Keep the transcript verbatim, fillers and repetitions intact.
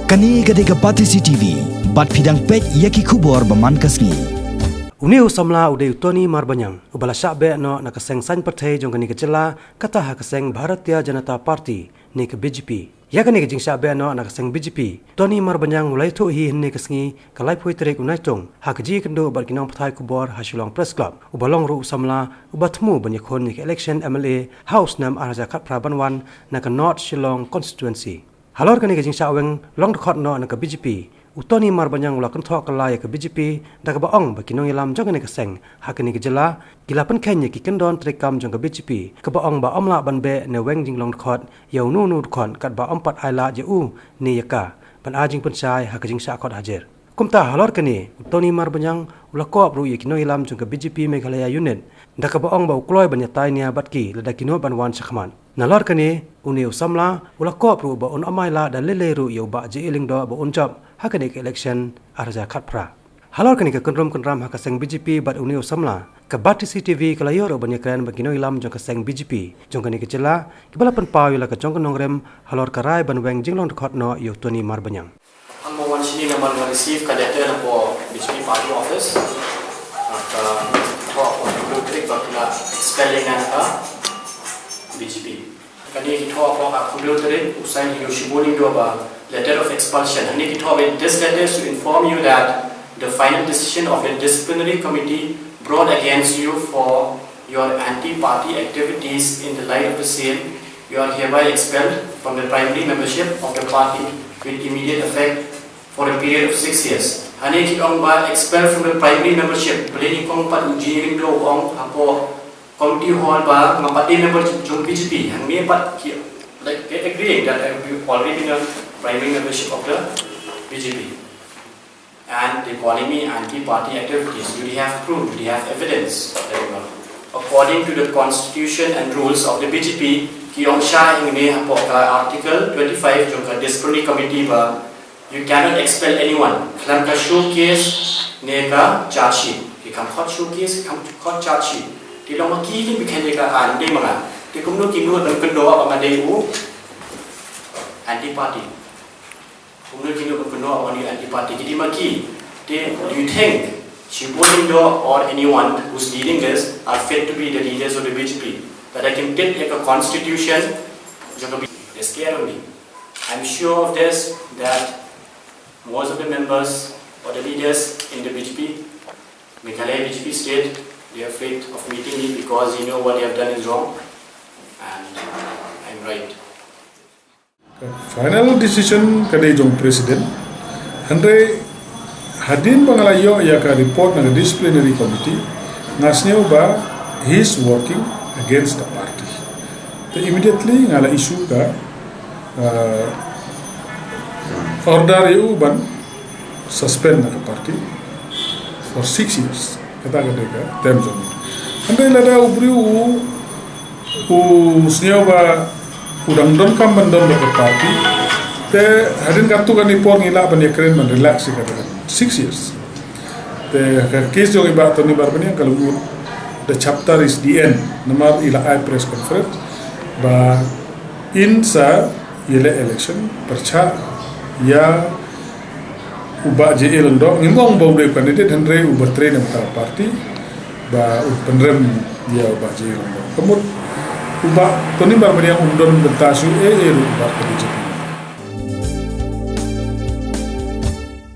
Kane ka dei ka Batesi T V, bad phi dang peit ïa ki khubor ba man ka sngi. Une u samla u dei u Tony Marbaniang, uba la shah beh noh na ka seng saiñ pyrthei jong kane ka jylla, kata ha ka seng Bharatiya Janata Party, ne ka B J P. Ïa kane ka jingshah beh noh na ka seng B J P, Tony Marbaniang u la ïathuh hi hynne ka sngi, ka laiphew tarik u Naitung, ha ka jingïakynduh bad ki nongpathai khubor ha Shillong Press Club, uba long ruh u samla uba thmu ban ïakhun ïa ka election M L A ha u snem ar hajar khatphra ban wan na ka North Shillong Constituency. Halor kane ka jingshah weng long dkhot noh na ka B J P, u Tony Marbaniang u la kynthoh kylla ïa ka B J P da kaba ong ba ki nongïalam jong kane ka seng ha kane ka jylla ki la pynkheiñ ïa ki kyndon treikam jong ka B J P, kaba ong ba ym lah ban beh ne weng jinglong dkhot ïa uno uno u dkhot katba ym pat ailad ïa u ne ïa ka ban ai jingpynshai ha ka jingshah khot hajar. Kumta halor kane, u Tony Marbaniang u la kop ruh ïa ki nongïalam jong ka B J P Meghalaya Unit da kaba ong ba u kloi ban ïatai nia bad ki lada ki nud ban wan shakhmat. Nalor kane, une u samla u la kop ruh ba un ym ailad da lei lei ruh ïa u Bah J A Lyngdoh ba un jop ha kane ka election ar hajar khatphra. Halor kane ka kynrum kynram ha ka seng B J P bad une u samla, ka Batesi T V ka la ïoh ruh ban ïakren bad ki nongïalam jong ka seng B J P jong kane ka jylla, kiba la pynpaw ïa la ka jong ka nongrim halor ka rai ban weng jinglong dkhot noh ïa u Tony Marbaniang. Hangno wan shini namar nga receive ka letter na ka B J P party office. Ka thoh ko kudut trik ba kila expelling na ka B J P. Kane ki thoh ko ka kudut trik u sign hi u Shibun Lyngdoh ba letter of expulsion. Hangne ki thoh ba, this letter is to inform you that the final decision of the disciplinary committee brought against you for your anti-party activities. In the light of the same, you are hereby expelled from the primary membership of the party with immediate effect for a period of six years. Hangne ki ong ba expelled from the primary membership. Balei nyngkong pat u J A Lyngdoh u ong hapoh committee hall ba nga pat dei member jong B J P. Hangne pat ki, like, they agreeing that I have already been a primary membership of the B J P. And they calling me anti-party activities. Do they have proof? Do they have evidence? According to the constitution and rules of the B J P, ki ong shai hangne hapoh ka article twenty-five jong ka disciplinary committee ba you cannot expel anyone khlem ka showcase ne ka charge sheet. Ki kham khot showcase, ki kham khot charge sheet. Te long ma ki kin bikhen ka an dei ma nga. Te kumno ki nud ban kyndoh ba nga dei u anti-party. Kumno ki nud ban kynnoh ba nga dei anti-party, ki dei ma ki. Te, do you think Shibun Lyngdoh or anyone who's leading this are fit to be the leaders of the B J P? That I can tip ïa ka constitution jong ka B J P. They're scared of me. I'm sure of this, that most of the members or the leaders in the B J P, Meghalaya B J P state, they're afraid of meeting me because they know what they have done is wrong. And I'm right. Final decision ka dei jong president. Hynrei hadien ba nga la ïoh ïa ka report na ka disciplinary committee, nga sngew ba he is working against the party. Te immediately nga la issue ka, uh, order ïa u ban suspend na ka party for six years. Kata ka dei ka term jong u. Hynrei lada u briew u, u sngew ba u dang donkam ban don bad ka party, te hadien katto katne por ngi lah ban ïakren ban relax ïa kata. Six years. Te ka case jong i Bah Tony Marbaniang ka la mut, the chapter is the end. Namar i la ai press conference ba in sa ïaleh election pyrshah ïa u Bah J A Lyngdoh, ngim ong ba u dei u candidate, hynrei u betray na bynta party ba u pynrem ïa u Bah J A Lyngdoh. Ka mut u Bah Tony Marbaniang um don bynta shuh ei ei ruh bad ka B J P.